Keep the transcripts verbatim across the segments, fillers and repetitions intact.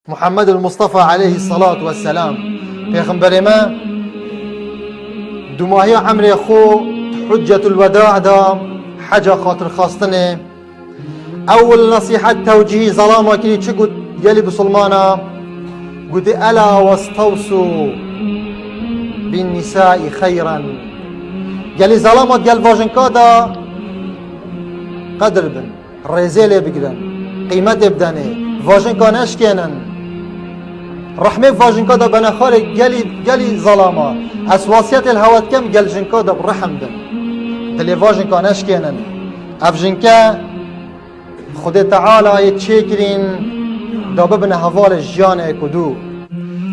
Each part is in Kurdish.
Muhammedul Mustafa aleyhissalatu vesselam, Pêxemberê me, dumahiya emrê xwe Hiccetul Weda da heca xatirxwestinê, ewil nesîhet tewcîhî zelama kirî, çi got gelî bisilmana? Gotî, "Ela westewsu bin nisai xeyran." Gelî zelama gel vajinka da qedir bin. Rêzê lê bigirin, qîmetê bidenê, vajinka neşkênin. Rehmê vajinka de benexarê gelî, gelî zelama. Ez wasiyetê li hewe dikim, gel jinka de bi rehm bin. Dilê vajinka neşkênin. Ev jinke Xwedê Teala yê çêkirîn da bibine hevalê jiyanek û dû.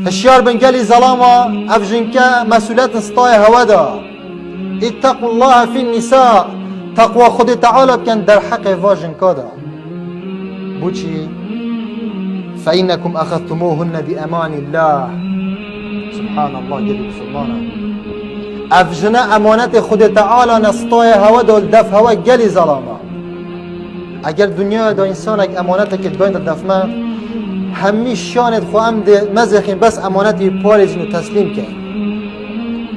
Hişyar bin gelî zelama, ev jinke mesûliyetin stayê hewe da. Îttequllaha fin nisa, teqwa Xwedê Teala bikin derheqê va jinka de. Bo çi? Fe innekum exeztumuhunne bi emanillah. Subhanallah, gelî bisilmana. Ev jine emanetê Xwedê Teala ne stayê hewe da, li def hewe gelî zelama. Eger dinyaya de însanek emanetekê dibeyne def me, hemî şiyanê xwe em dê mezêxîn, bes emanetî parêzin û teslîm keyn.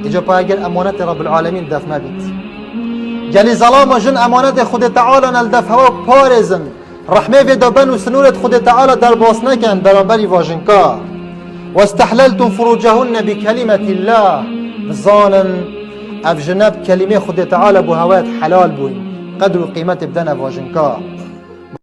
Îca pa eger emanetê Rabbil Alemîn def me bît. Gelî zelama jin emanetê Xwedê Teala ne li def hewe parêzin. Rehmê vê de ben û sinûrê Xwedê Teala derbas nekin beramberî vajinka. Westehleltum furucehunne bi kelimetillah. Bizanin, ev jine bi kelîmê Xwedê Teala bo hewe helal bûn. Qedr û qîmetê bidene vajinka.